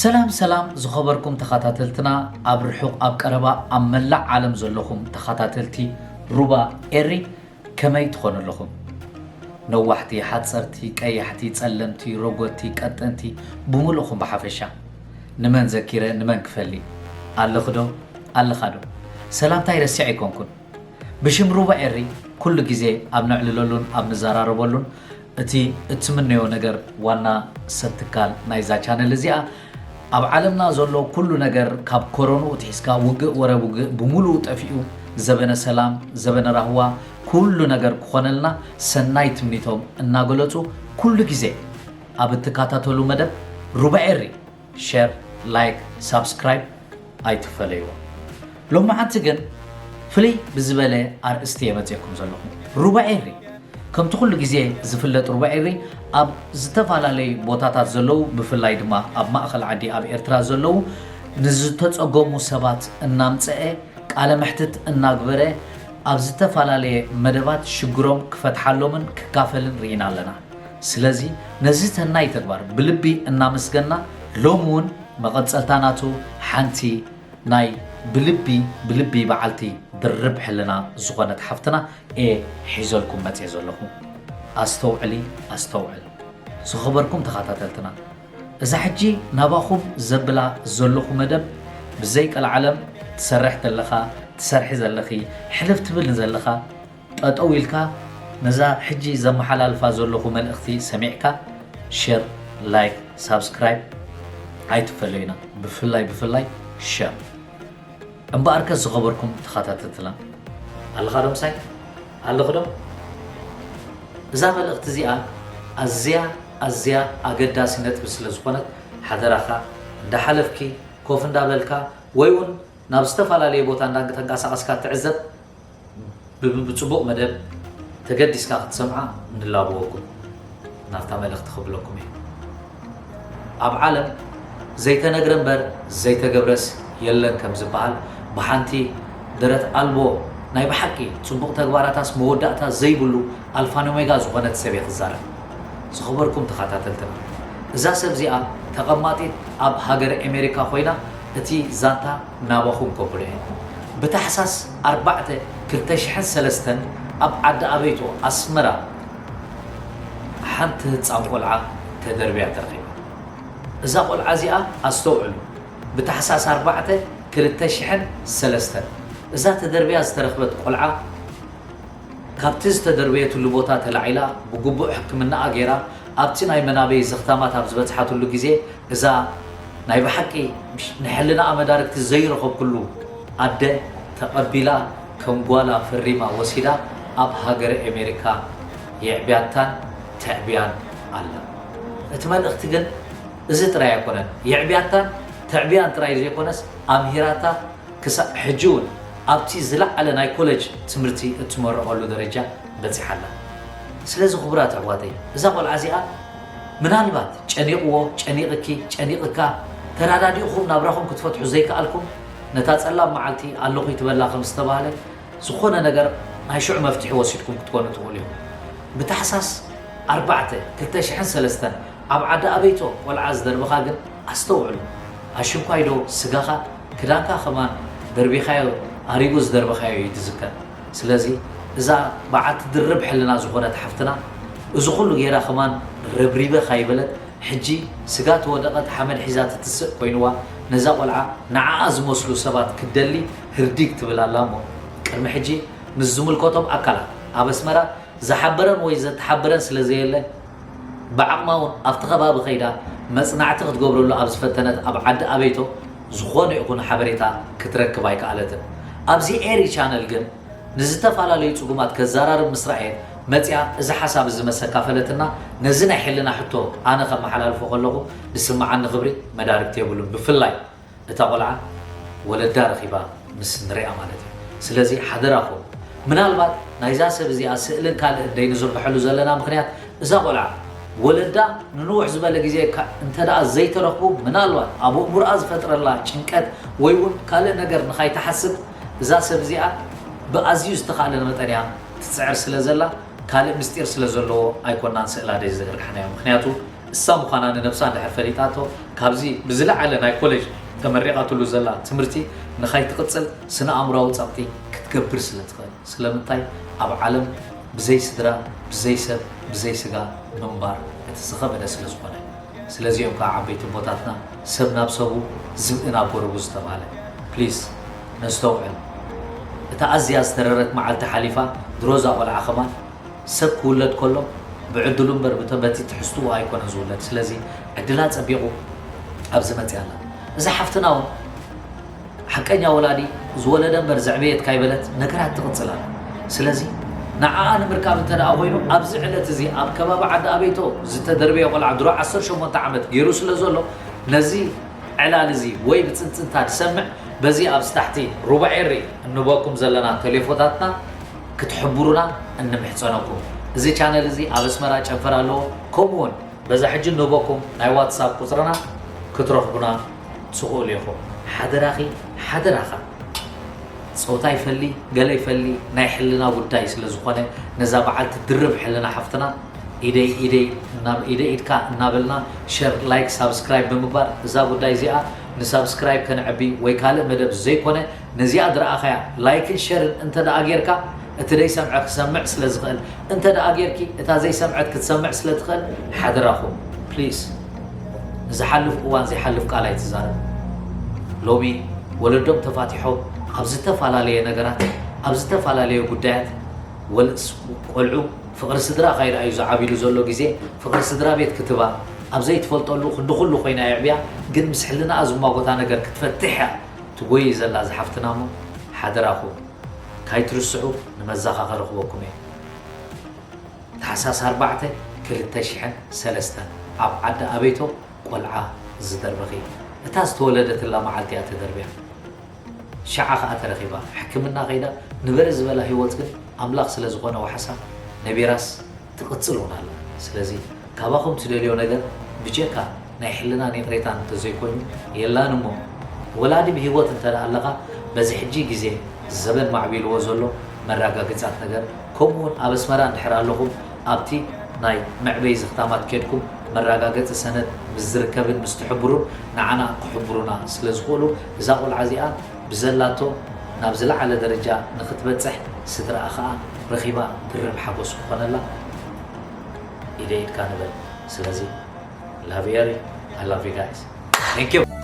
ሰላም ሰላም ዝኸበርኩም ተኸታተልትና፣ ኣብ ርሑቕ ኣብ ቀረባ ኣብ መላእ ዓለም ዘለኹም ተኸታተልቲ ሩባ ኤሪ፣ ከመይ ትኾኑ ኣለኹም? ነዋሕቲ፣ ሓፀርቲ፣ ቀያሕቲ፣ ፀለምቲ፣ ረጎድቲ፣ ቀጠንቲ፣ ብምሉእኹም ብሓፈሻ። ንመን ዘኪረ ንመን ክፈሊ? ኣለኺ ዶ? ኣለኻ ዶ? ሰላምታይ ረሲዐ ኣይኮንኩን። ብሽም ሩባ ኤሪ ኩሉ ግዜ ኣብ ነዕልለሉን ኣብ ንዘራረበሉን እቲ እትምነዮ ነገር ዋና ሰብ ትካል ናይዛ ቻነል እዚኣ ኣብ ዓለምና ዘሎ ኩሉ ነገር ካብ ኮሮንኡ ትሒዝካ ውግእ ወረ ውግእ ብምሉኡ ጠፊኡ ዘበነ ሰላም ዘበነ ራህዋ ኩሉ ነገር ክኾነልና ሰናይ ትምኒቶም እናገለጹ ኩሉ ግዜ ኣብ እትከታተሉ መደብ ሩባ ኤሪ ሸር፣ ላይክ፣ ሳብስክራይብ ኣይትፈለይዎ። ሎማዓንቲ ግን ፍልይ ብዝበለ ኣርእስቲ እየ መፅየኩም ዘለኹ። ሩባ ኤሪ ከምቲ ኩሉ ግዜ ዝፍለጥ ሩባ ኤሪ ኣብ ዝተፈላለዩ ቦታታት ዘለዉ ብፍላይ ድማ ኣብ ማእኸል ዓዲ ኣብ ኤርትራ ዘለዉ ንዝተፀገሙ ሰባት እናምፀአ ቃለ መሕትት እናግበረ ኣብ ዝተፈላለየ መደባት ሽግሮም ክፈትሓሎምን ክካፈልን ርኢና ኣለና። ስለዚ ነዚ ሰናይ ተግባር ብልቢ እናመስገና ሎሚ እውን መቐፀልታ ናቱ ሓንቲ ናይ ብልቢ ብልቢ በዓልቲ ድርብ ሕልና ዝኾነት ሓፍትና እየ ሒዘልኩም መፅየ ዘለኹ። ኣስተውዕሊ ኣስተውዕል ዝኸበርኩም ተኸታተልትና፣ እዛ ሕጂ ናባኹም ዘብላ ዘለኹ መደብ ብዘይ ቀልዓለም ትሰርሕ ዘለኻ ትሰርሒ ዘለኺ ሕልፍ ትብል ንዘለኻ ጠጠው ኢልካ ነዛ ሕጂ ዘመሓላልፋ ዘለኹ መልእኽቲ ሰሚዕካ ሸር፣ ላይክ፣ ሳብስክራይብ ኣይትፈለዩና። ብፍላይ ብፍላይ ሸር። እምበኣርከስ ዝኸበርኩም ተኸታተልትና ኣለኻ ዶ ምሳይ ኣለኹ ዶ? እዛ መልእኽቲ እዚኣ ኣዝያ ኣዝያ ኣገዳሲ ነጥቢ ስለ ዝኾነት ሓደራኻ እንዳሓለፍኪ ኮፍ እንዳበልካ ወይ እውን ናብ ዝተፈላለየ ቦታ እንዳተንቀሳቐስካ ትዕዘብ ብጽቡቕ መደብ ተገዲስካ ክትሰምዓ ንላበወኩም። ናብታ መልእኽቲ ክብለኩም እየ። ኣብ ዓለም ዘይተነግረ እምበር ዘይተገብረስ የለን ከም ዝበሃል ብሓንቲ ደረት ኣልቦ ናይ ብሓቂ ጽቡቕ ተግባራታስ መወዳእታ ዘይብሉ ኣልፋን ኦሜጋ ዝኾነት ሰብ እየ ክዛረብ። ዝኸበርኩም ተኸታተልትና፣ እዛ ሰብ እዚኣ ተቐማጢት ኣብ ሃገረ ኣሜሪካ ኮይና እቲ ዛንታ ናባኹም ከብሎ እየ። ብታሕሳስ ኣርባዕተ ክልተ ሽሕን ሰለስተን ኣብ ዓዲ ኣበይቶ ኣስመራ ሓንቲ ህፃን ቆልዓ ተደርብያ ተረኺባ። እዛ ቆልዓ እዚኣ ኣስተውዕሉ፣ ብታሕሳስ ኣርባዕተ ክልተ ሽሕን ሰለስተን እዛ ተደርብያ ዝተረኽበት ቆልዓ ካብቲ ዝተደርበየትሉ ቦታ ተላዒላ ብግቡእ ሕክምናኣ ገይራ ኣብቲ ናይ መናበይ ዘኽታማት ኣብ ዝበጽሓትሉ ግዜ እዛ ናይ ብሓቂ ንሕልናኣ መዳርግቲ ዘይረኸብኩሉ ኣደ ተቐቢላ ከም ጓላ ፈሪማ ወሲዳ ኣብ ሃገረ ኣሜሪካ የዕብያታን ተዕብያን ኣላ። እቲ መልእኽቲ ግን እዚ ጥራይ ኣይኮነን። የዕብያታን ተዕብያን ጥራይ ዘይኮነስ ኣምሂራታ ክሳብ ሕጂ እውን ኣብቲ ዝለዓለ ናይ ኮለጅ ትምህርቲ እትመርቐሉ ደረጃ በጺሓ ኣላ። ስለዚ ክቡራት ኣሕዋተይ፣ እዛ ቆልዓ እዚኣ ምናልባት ጨኒቕዎ፣ ጨኒቕኪ፣ ጨኒቕካ፣ ተረዳዲእኹም ናብራኹም ክትፈትሑ ዘይከኣልኩም፣ ነታ ጸላም መዓልቲ ኣለኹ ይትበላ ከም ዝተባህለ፣ ዝኾነ ነገር ናይ ሽዑ መፍትሒ ወሲድኩም ክትኮኑ ትኽእሉ ኢኹም። ብታሕሳስ ኣርባዕተ ክልተ ሽሕን ሰለስተን ኣብ ዓዲ ኣበይቶ ቆልዓ ዝደርበኻ ግን ኣስተውዕሉ። ኣሽንኳይ ዶ ስጋኻ፣ ክዳንካ ከማን ደርቢኻዮ፣ ኣሪጉ ዝደርበኻዮ እዩ ዝዝከር። ስለዚ እዛ በዓልቲ ድርብ ሕልና ዝኾነት ሓፍትና፣ እዚ ኩሉ ገይራ ከማን ረብሪበ ካይበለት፣ ሕጂ ስጋ ተወደቐት ሓመድ ሒዛ ትትስእ ኮይንዋ፣ ነዛ ቆልዓ ንዓኣ ዝመስሉ ሰባት ክትደሊ ህርዲግ ትብል ኣላ እሞ፣ ቅድሚ ሕጂ ምስ ዝምልከቶም ኣካላት ኣብ ኣስመራ ዝሓበረን ወይ ዘተሓበረን ስለ ዘየለ፣ ብዓቕማ እውን ኣብቲ ከባቢ ከይዳ መጽናዕቲ ክትገብረሉ ኣብ ዝፈተነት ኣብ ዓዲ ኣበይቶ ዝኾነ ይኹን ሓበሬታ ክትረክብ ኣይከኣለትን። ኣብዚ ኤሪ ቻነል ግን ንዝተፈላለዩ ጽጉማት ከዘራርብ ምስ ረኣየት መጺኣ እዚ ሓሳብ እዚ መስ ኣካፈለትና። ነዚ ናይ ሕልና ሕቶ ኣነ ከመሓላልፎ ከለኹ ዝስምዓኒ ክብሪ መዳርግቲ የብሉን። ብፍላይ እታ ቆልዓ ወለዳ ረኺባ ምስ ንሪኣ ማለት እዩ። ስለዚ ሓደራኹም፣ ምናልባት ናይዛ ሰብ እዚኣ ስእልን ካልእን ደይንዝርግሐሉ ዘለና ምኽንያት እዛ ቆልዓ ወለዳ ንንውሕ ዝበለ ግዜ እካ እንተ ደኣ ዘይተረኽቡ፣ ምናልባት ኣብ ኣእምሮኣ ዝፈጥረላ ጭንቀት ወይ እውን ካልእ ነገር ንኻይትሓስብ እዛ ሰብ እዚኣ ብኣዝዩ ዝተኻእለ መጠን እያ ትጽዕር ስለ ዘላ፣ ካልእ ምስጢር ስለ ዘለዎ ኣይኮናን ስእላ ደይ ዝርግሐናዮ። ምኽንያቱ እሳ ምዃና ንነብሳ እንድሕር ፈሊጣቶ፣ ካብዚ ብዝለዓለ ናይ ኮሌጅ ተመሪቓትሉ ዘላ ትምህርቲ ንኻይትቕጽል ስነ ኣእምራዊ ጸቕጢ ክትገብር ስለ ትኽእል። ስለምንታይ ኣብ ዓለም ብዘይ ስድራ፣ ብዘይ ሰብ፣ ብዘይ ስጋ ምንባር እቲ ዝኸበደ ስለ ዝኾነ። ስለዚኦም ከዓ ዓበይቲ ኣቦታትና ሰብ ናብ ሰቡ ዝብኢ ናብ ጎረቡ ዝተባህለ። ፕሊስ ነስተውዕል። እታ ኣዝያ ዝተረረት መዓልቲ ሓሊፋ ድሮ እዛ ቆልዓ ከማን ሰብ ክውለድ ከሎ ብዕድሉ እምበር ብተ- በቲ ትሕዝትኡ ኣይኮነን ዝውለድ። ስለዚ ዕድላ ጸቢቑ ኣብዚ መጽያ ኣላ። እዛ ሓፍትና እውን ሓቀኛ ወላዲ ዝወለደ እምበር ዘዕበየት ካይበለት ነገራት ትቕጽል ኣላ። ስለዚ ንዓኣ ንምርካብ እንተ ደኣ ኮይኑ ኣብዚ ዕለት እዚ ኣብ ከባቢ ዓዲ ኣበይቶ ዝተደርበየ ቆልዓ ድሮ ዓሰርተ ሸሞንተ ዓመት ገይሩ ስለ ዘሎ ነዚ ዕላል እዚ ወይ ብጽንጽንታ ዝሰምዕ በዚ ኣብዚ ታሕቲ ሩባ ኤሪ እንበኩም ዘለና ቴሌፎታትና ክትሕብሩና እንምሕጸነኩም። እዚ ቻነል እዚ ኣብ ኣስመራ ጨንፈር ኣለዎ። ከምኡ እውን በዛ ሕጂ እንህበኩም ናይ ዋትሳፕ ቁጽርና ክትረኽቡና ትኽእሉ ኢኹም። ሓደራኺ፣ ሓደራኻ። ጾታ ይፈሊ፣ ገለ ይፈሊ፣ ናይ ሕልና ጉዳይ ስለ ዝኾነ ነዛ በዓልቲ ድርብ ሕልና ሓፍትና ኢደይ ኢደይ እና- ኢደይ ኢድካ እናበልና ሸር፣ ላይክ፣ ሳብስክራይብ ብምግባር እዛ ጉዳይ እዚኣ ንሳብስክራይብ ከነዕቢ ወይ ካልእ መደብ ዘይኮነ ነዚኣ ዝረኣኻያ ላይክን ሸርን እንተ ደኣ ጌርካ እቲ ዘይሰምዐ ክሰምዕ ስለ ዝኽእል፣ እንተ ደኣ ጌርኪ እታ ዘይሰምዐት ክትሰምዕ ስለ ትኽእል ሓደራኹም ፕሊስ። ንዝሓልፍ እዋን ዘይሓልፍ ቃል ኣይትዛረብ። ሎሚ ወለዶም ተፋቲሖም ኣብ ዝተፈላለየ ነገራት ኣብ ዝተፈላለየ ጉዳያት ወልስ ቆልዑ ፍቕሪ ስድራ ከይረኣዩ ዝዓብሉ ዘሎ ግዜ ፍቕሪ ስድራ ቤት ክትባ ኣብ ዘይትፈልጠሉ ክንዲ ኩሉ ኮይና የዕብያ ግን ምስ ሕልናኣ ዝማጎታ ነገር ክትፈትሕ እያ ትጎይ ዘላ ዝሓፍትና እሞ ሓደራኹም ካይትርስዑ ንመዛኻኸሪ ክበኩም እየ። ታሕሳስ ኣርባዕተ ክልተ ሽሕን ሰለስተን ኣብ ዓዲ ኣበይቶ ቆልዓ ዝደርበኺ እታ ዝተወለደትላ መዓልቲ እያ ተደርብያ። ሸዓ ኸኣ ተረኺባ ሕክምና ከይዳ ንበሪ ዝበላ ህይወት ግን ኣምላኽ ስለ ዝኾነ ዋሕሳ ነቢራስ ትቕጽል እውን ኣላ። ስለዚ ካባኹም ትደልዮ ነገር ብጀካ ናይ ሕልናን ይቕሬታን እንተዘይኮይኑ የላን እሞ ወላዲ ብህይወት እንተ ደኣ ኣለኻ በዚ ሕጂ ግዜ ዘበን ማዕቢልዎ ዘሎ መራጋግጻት ነገር ከምኡ እውን ኣብ ኣስመራ እንድሕር ኣለኹም ኣብቲ ናይ መዕበይ ዝኽታማት ኬድኩም መራጋገጺ ሰነድ ምስ ዝርከብን ምስ ትሕብሩን ንዓና ክሕብሩና ስለ ዝኽእሉ እዛ ቆልዓ እዚኣ ብዘላቶ ናብ ዝለዓለ ደረጃ ንኽትበጽሕ ስድራኣ ኸኣ ረኺባ ድርብ ሓጎስ ክኾነላ ኢደ ኢድካ ንበል። ስለዚ love you, I love you guys. Thank you.